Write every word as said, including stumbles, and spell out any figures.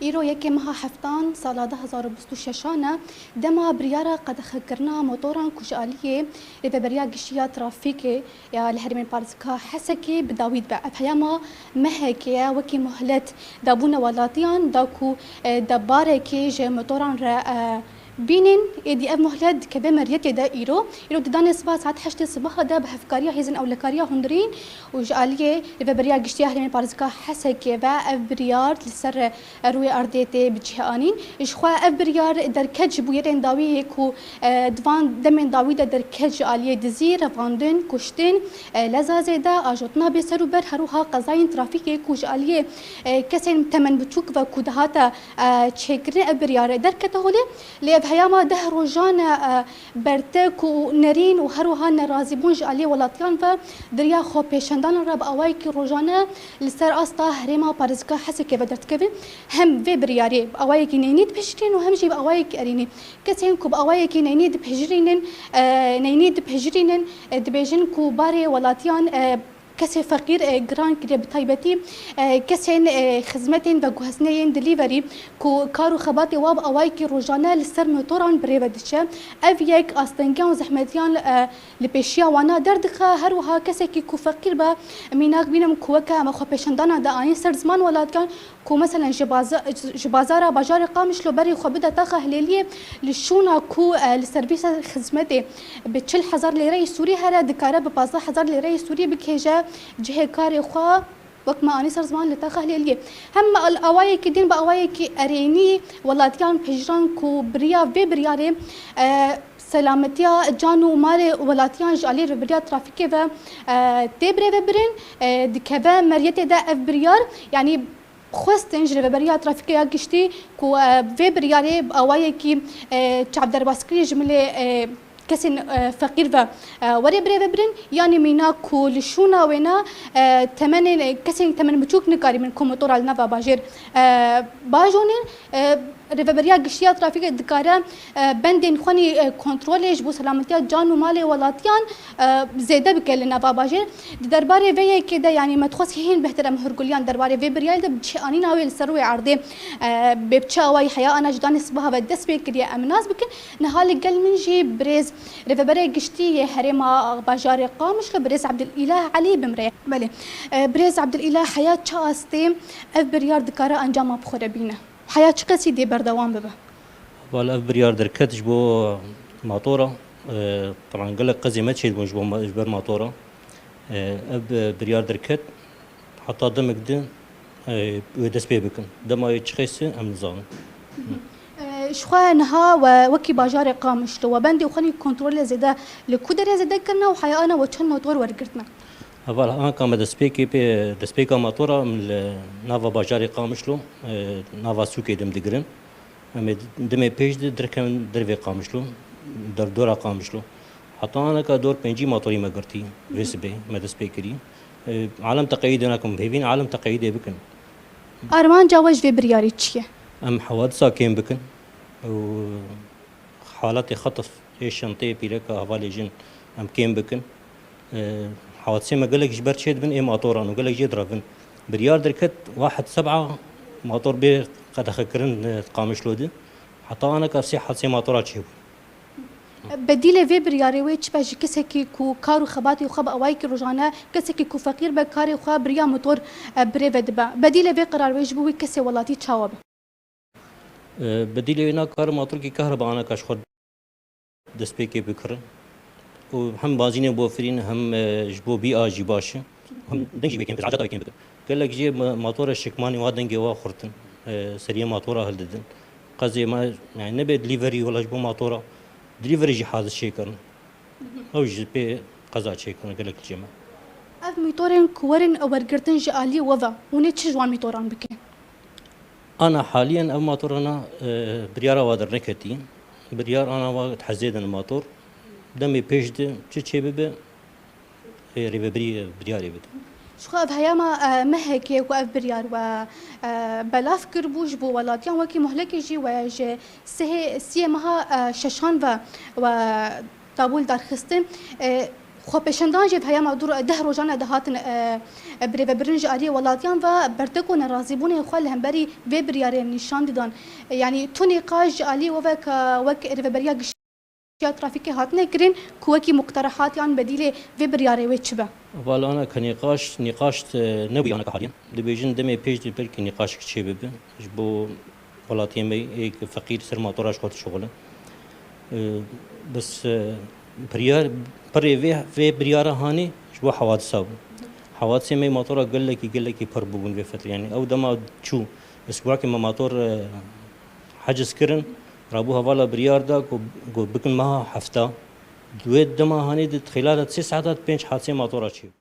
Îro yekê meha heftan sala du hezar û bîst û şeşan e, dema biryara qedexekirina motoran ku ji aliyê Rêveberiya Giştî ya Trafîkê ya li herêmên parêzgeha Hesekê bi dawî dibe. Ev heyama mehekê ye, wekî muhlet dabûne welatiyan da ku, e, debarekê ji motoran re, e, bînin. Êdî ev muhlet dikeve meriyetê de îro. Îro di danê siba saet heştê sibaha de bi hevkariya hêzên ewlekariya hundirîn û ji aliyê Rêveberiya Giştî ya Herêmên Parêzgeha Hesekê ve ev biryar li ser rûyê erdê tê bi cih anîn. Ji xwe ev biryar derket ji bûyerên dawî yê ku, e, di van demên dawî de derket ji aliyê dizî, revandin, kuştin, e, leza zêde, ajotina bêserûber, her wiha qezayên trafîkê ku ji aliyê, e, kesên temenbiçûk ve ku dihate, e, çêkirin, ev biryar derkete holê. Lê ev heyama deh rojan e, e, bertek û nerîn û her wiha nerazîbûn ji aliyê welatiyan ve di riya xwepêşandanan re bi awayekî rojane li ser asta herêma parêzgeha Hesekê ve derdikevin. Hem vê biryarê bi awayekî neynî dipejirînin û hem jî bi awayekî erênî. Kesên ku bi awayekî neynî dipejirînin, e, neynî dipejirînin, e, dibêjin ku barê welatiyan, e, kesê feqîr, e, giran kiriye, bi taybetî, e, kesên, e, xizmetên veguhestinê yên delivery ku kar û xebatê wa bi awayekî rojane li ser motoran bi rê ve diçe. Ev yek astengiyan û zehmetiyan, e, li pêşiya wana derdixe. Her wiha kesekî ku feqîr be, mînak bînim ku weke me xwepêşandana de anî ser ziman welatiyan, ku meselen ji baza-, ji bazara bajarê Qamişlo berê xwe bide taxa Hilêliyê, li şûna ku, e, li servîsa xizmetê bi çil hezar lêreyê Sûrî here, dikare bi pazdeh hezar lêreyê Sûrî bikêje cihê karê xwe, wek me anî ser ziman li taxa Hilêliyê. Hem me al-, awayekî din bi awayekî erênî welatiyan pejirand ku bi riya vê biryarê, e, selametiya can û malê welatiyan ji alî rêveberiya trafîkê ve, e, tê birêvebirin, e, dikeve meriyetê de ev biryar, yanî xwestin ji Rêveberiya Trafîkê ya Giştî ku, e, vê biryarê bi awayekî, e, çavderbazkirî ji milê, e, kesên, e, feqîr ve, e, were birêvebirin, yanî mîna ku li şûna wêna, e, temenên, e, kesên temen biçûk nikarîbin ku motora li nava bajêr, e, bajonin. E, Rêveberiya Giştî ya Trafîkê dikare, e, bendên xwenî, e, kontrolê ji bo selametiya can û malê welatiyan, e, zêde bike li nava bajêr. Di derbarê vê yekê de, yanî me dixwest hîn bêhtir em hûrgulî yan derbarê vê biryarê de bi cih anîna wê li ser rûyê erdê, e, bê bi çi awayî heya ana ji danê sibaha ve dest pê kiriye, em nas bikin. Niha li gel min jî birêz Rêveberê Giştî yê Herêma Bajarê Qamişlo, birêz Ebdulîlah Elî bi min re ye. Belê. E, birêz Ebdulîlah, heya çi astê ev biryar dikare encama bi xwe re bîne? Heya çi qasî dê berdewam bibe? Wala ev biryar derket ji bo matora, e, taban gelek qezê me çêdibûn ji bo ma-, ji ber matora. E, ev, e, biryar derket heta demek din, e, wê dest pê bikin. Dema wê çi qeyse em nizanin. E, ji xwe niha we wekî bajarê Qamişlo we bendê xwe nî kontrolê zêde li ku derê zêde kirine û heya ana we çend motor wergirtine? Heval anka me destpêkê pê, destpêka matora em li nava bajarê Qamişlo, e, nava sûkê dim digirin. Em ê demê pêş de derkevin dervê Qamişlo, derdora Qamişlo. Heta aneka dor pêncî matorî me girtî, vê sibê me dest pê kirî. E, alem teqeyîdê nakim, hêvîn alem teqeyîdê bikin. Armanca we ji vê biryarê çi ye? Em hewadisa kêm bikin û halatê xetif ê şenteyê pîreka hevalê jin em kêm bikin. E, hewatiyê me gelek ji ber çêdibin ê matoran û gelek jê direvin. Biryar derket wahid seb'a mator bê qedexekirin, e, Qamişlo di. Heta aneka sê hewatiyê matora çêbû. Bedîlê vê biryarê wê çi be ji kesekî ku kar û xebatê xwe bi awayekî rojane, kesekî ku feqîr be karê xwe bi riya motor, e, birêve dibe? Bedîlê vê qerar wê ji bo wî kesê welatî çawa be? E, bedîlê wê na kar matorkî kahreba aneka ji xwe destpêkê bikirin. Û hem bazînê bo firîn hem, e, ji bo bîa jî baş e. Hem deng jî wê kêm, ezecata wê kêm bikin. Gelek jê ma-, matora şikmanî wa dengê wa xurtin, e, seriyê matora hildidin. Qezê me, yani nebe delivery wala ji bo matora, delivery jî hazir çêkirin. Ew jî pê qeza çêkirin gelek li cê me. Ev mîtorên ku werin wergirtin ji aliyê we ve, hûn ê çi ji wan mîtoran bikin? Ana haliyen ev matorana, e, biryara wa derneketî. Biryar ana wa dihezêdin mator. Demê pêş de çi çê bibe, e, rêvebirî, e, biryarê bide. Ji xwe ev heyama, e, mehekê ku ev biryar we, e, belav kiribû ji bo welatiyan wekî muhlekê jî we ji sihê, siyê meha, e, şeşan ve we dabûl derxistin. E, Xwepêşandan jî di heyama dûr deh rojan e dihatin, e, e, birêvebirin ji aliyê welatiyan ve bertek û nerazîbûnên xwe li hemberî vê biryarê nîşan didan. E, yanî tu nîqaş ji aliyê we ve ka wek Rêveberiya Giştî ya Trafîkê hatine kirin ku wekî muqterehat yan bedîlê vê biryarê wê çi be? Vala ana ka nîqaş, nîqaş, e, nebûyane ka haliyan. Dibêjin demê pêş de belkî nîqaşek çê bibe. Ji bo welatiyê me ê ki feqîr ser matora ji xwe dişuxulin. E, bes, e, biryar, pirê vê, vê biryara hanê ji bo hewadisa bû. Hewadisê me matora gelekî, gelekî pir bûbûn vê fetrê. Yanî ew dema çû, bes wekî me mator, e, heciz kirin, rabû hevala biryar da ku, ku bikin meha hefta. Di wê dema hanê de xêla de sê saeta de pênc hadisê matora çê.